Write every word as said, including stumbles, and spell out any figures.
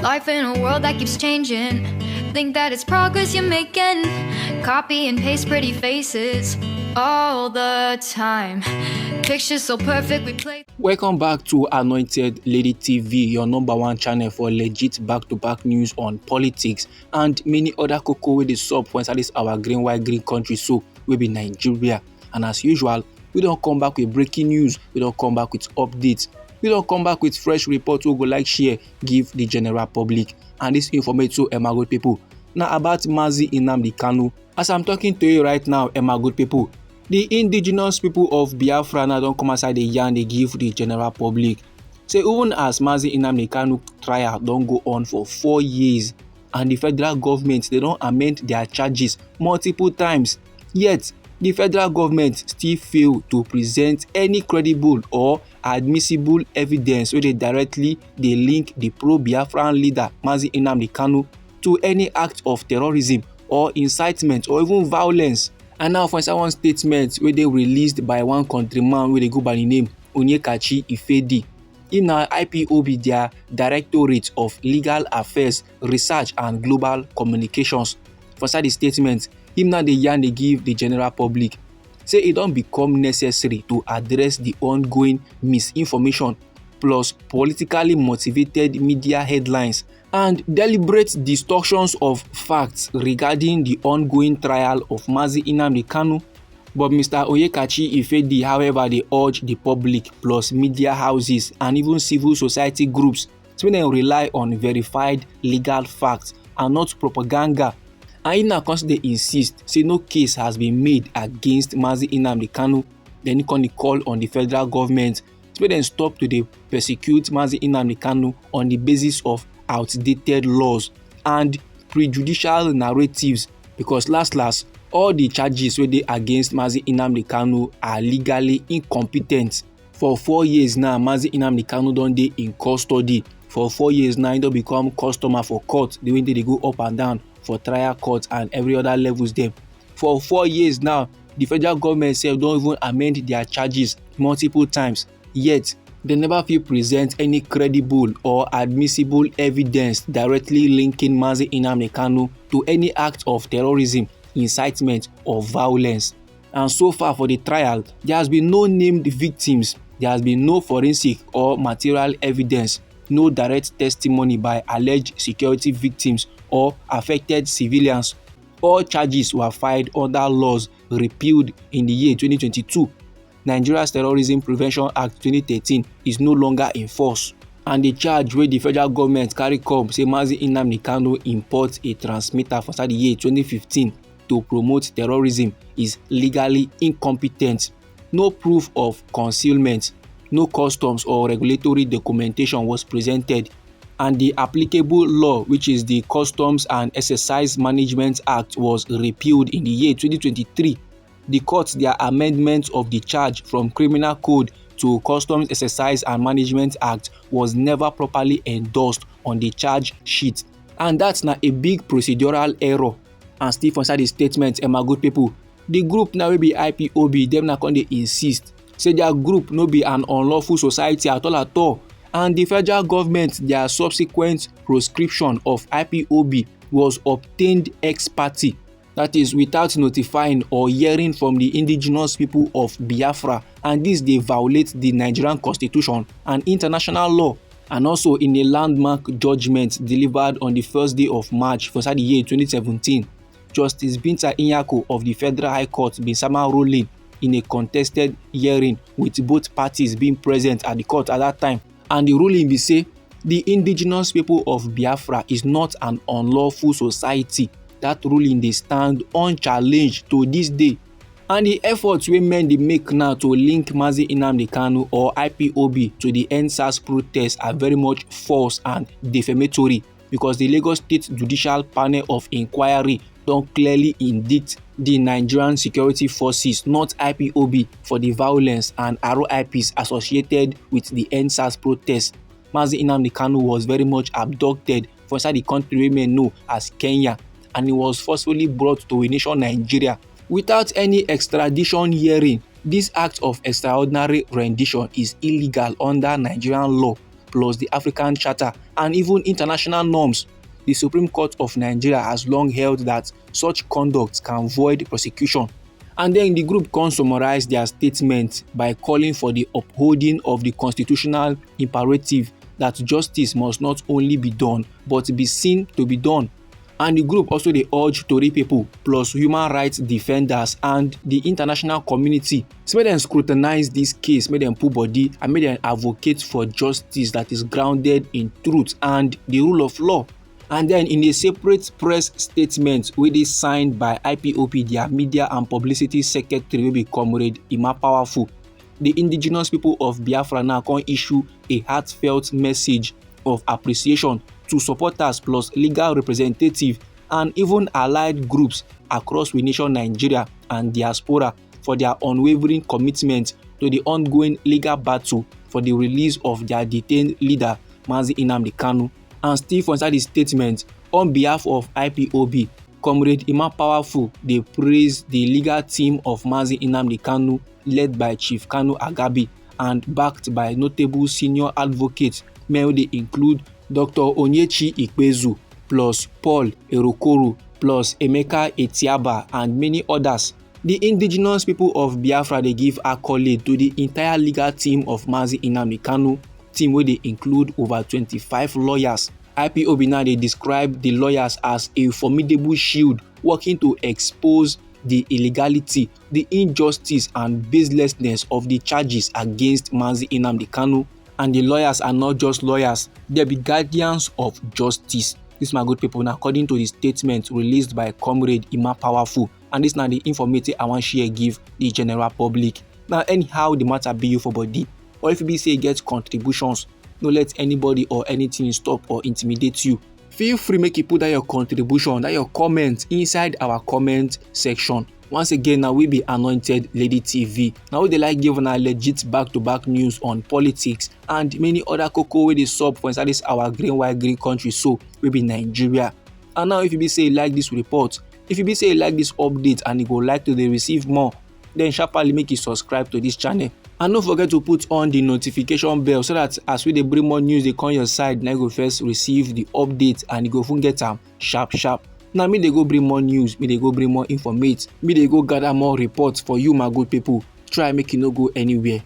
Life in a world that keeps changing. Think that it's progress you're making. Copy and paste pretty faces all the time. Pictures so perfect, we play. Welcome back to Anointed Lady T V, your number one channel for legit back-to-back news on politics and many other koko wey dey sup for inside this our green, white, green country so wey be Nigeria. And as usual, we don come back with breaking news, we don come back with updates, we don come back with fresh report wey go like share give the general public. And this informate so, eh, my good people, na about Mazi Nnamdi Kanu. As I'm talking to you right now, eh, my good people, the indigenous people of Biafra now don come outside the yarn dey give the general public. Say even as Mazi Nnamdi Kanu trial don go on for four years, and the federal government, they don amend their charges multiple times. Yet, the federal government still fail to present any credible or admissible evidence wey dey directly dey link the pro-Biafran leader Mazi Nnamdi Kanu to any act of terrorism or incitement or even violence. And now, for inside one statement wey dey released by one countryman wey dey go by the name Onyekachi Ifedi, him na I P O B, their Directorate of Legal Affairs, Research and Global Communications. For inside the statement, him now dey yarn dey give the general public say e don become necessary to address the ongoing misinformation plus politically motivated media headlines and deliberate distortions of facts regarding the ongoing trial of Mazi Nnamdi Kanu. But Mister Onyekachi Ifedi, however, dey urge the public plus media houses and even civil society groups to make dem rely on verified legal facts and not propaganda. And he now come dey insist say no case has been made against Mazi Nnamdi Kanu. Then he come dey call on the federal government to make dem stop to dey persecute Mazi Nnamdi Kanu on the basis of outdated laws and prejudicial narratives, because last last, all the charges wey dey against Mazi Nnamdi Kanu are legally incompetent. For four years now, Mazi Nnamdi Kanu don dey in custody. For four years now, he don become customer for court, the way they dey go up and down for trial court and every other levels dem. For four years now, the federal government sef don even amend their charges multiple times. Yet, they never fit present any credible or admissible evidence directly linking Mazi Nnamdi Kanu to any act of terrorism, incitement, or violence. And so far for the trial, there has been no named victims, there has been no forensic or material evidence, no direct testimony by alleged security victims or affected civilians. All charges were filed under laws repealed in the year twenty twenty-two. Nigeria's Terrorism Prevention Act twenty thirteen is no longer in force. And the charge wey the federal government carry come say Mazi Nnamdi Kanu import a transmitter for inside the year twenty fifteen to promote terrorism is legally incompetent. No proof of concealment, no customs or regulatory documentation was presented, and the applicable law, which is the Customs and Excise Management Act, was repealed in the year twenty twenty-three. The court, their amendment of the charge from Criminal Code to Customs Excise and Management Act was never properly endorsed on the charge sheet. And that's na a big procedural error. And still for inside the statement, eh, my good people, the group now wey be I P O B, dem na come dey insist say their group no be an unlawful society at all at all. And the federal government, their subsequent proscription of I P O B was obtained ex parte, that is, without notifying or hearing from the indigenous people of Biafra, and this dey violate the Nigerian constitution and international law. And also in a landmark judgment delivered on the first day of March for inside the year twenty seventeen, Justice Binta Nyako of the Federal High Court bin sama ruling in a contested hearing, with both parties being present at the court at that time. And the ruling be say the indigenous people of Biafra is not an unlawful society. That ruling dey stand unchallenged to this day. And the efforts wey men dey make now to link Mazi Nnamdi Kanu or I P O B to the End SARS protests are very much false and defamatory, because the Lagos State Judicial Panel of Inquiry don clearly indict the Nigerian Security Forces, not I P O B, for the violence and R I Ps associated with the End SARS protests. Mazi Nnamdi Kanu was very much abducted for inside the country wey men know as Kenya, and he was forcefully brought to a nation, Nigeria, without any extradition hearing. This act of extraordinary rendition is illegal under Nigerian law. plus the African Charter and even international norms. The Supreme Court of Nigeria has long held that such conduct can void prosecution. And then the group can summarize their statement by calling for the upholding of the constitutional imperative that justice must not only be done but be seen to be done. And the group also dey urge Tori people plus human rights defenders and the international community say make dem scrutinize this case, make dem put body and make dem advocate for justice that is grounded in truth and the rule of law. And then in a separate press statement wey dey signed by I P O B, their media and publicity secretary, wey be Comrade Emma Powerful, the indigenous people of Biafra now come issue a heartfelt message of appreciation to supporters plus legal representative and even allied groups across we nation Nigeria and diaspora for their unwavering commitment to the ongoing legal battle for the release of their detained leader, Mazi Nnamdi Kanu. And still for inside the statement, on behalf of I P O B, Comrade Emma Powerful dey praise the legal team of Mazi Nnamdi Kanu, led by Chief Kanu Agabi and backed by notable senior advocates, men wey dey include Doctor Onyechi Ikpezu plus Paul Erokoro plus Emeka Etiaba and many others. The indigenous people of Biafra dey give accolade to the entire legal team of Mazi Nnamdi Kanu, team wey dey include over twenty-five lawyers. I P O B now dey describe the lawyers as a formidable shield working to expose the illegality, the injustice and baselessness of the charges against Mazi Nnamdi Kanu. And the lawyers are not just lawyers, they be guardians of justice. This, my good people, na according to the statement released by Comrade Emma Powerful. And this na the informative I wan share give the general public. Now, anyhow the matter be you for body, or if you be say you get contributions, no let anybody or anything stop or intimidate you. Feel free make you put that your contribution, that your comment inside our comment section. Once again, now we be Anointed Lady T V. Now we dey like give una legit back-to-back news on politics and many other koko wey dey sup for inside this our green white green country, so we be Nigeria. And now, if you be say you like this report, if you be say you like this update and you go like to dey receive more, then sharply make you subscribe to this channel. And don't forget to put on the notification bell so that as we dey bring more news dey come your side, na you go first receive the update and you go even get am sharp sharp. Now me dey go bring more news, me dey go bring more informate, me dey go gather more reports for you, my good people. Try make you no go anywhere.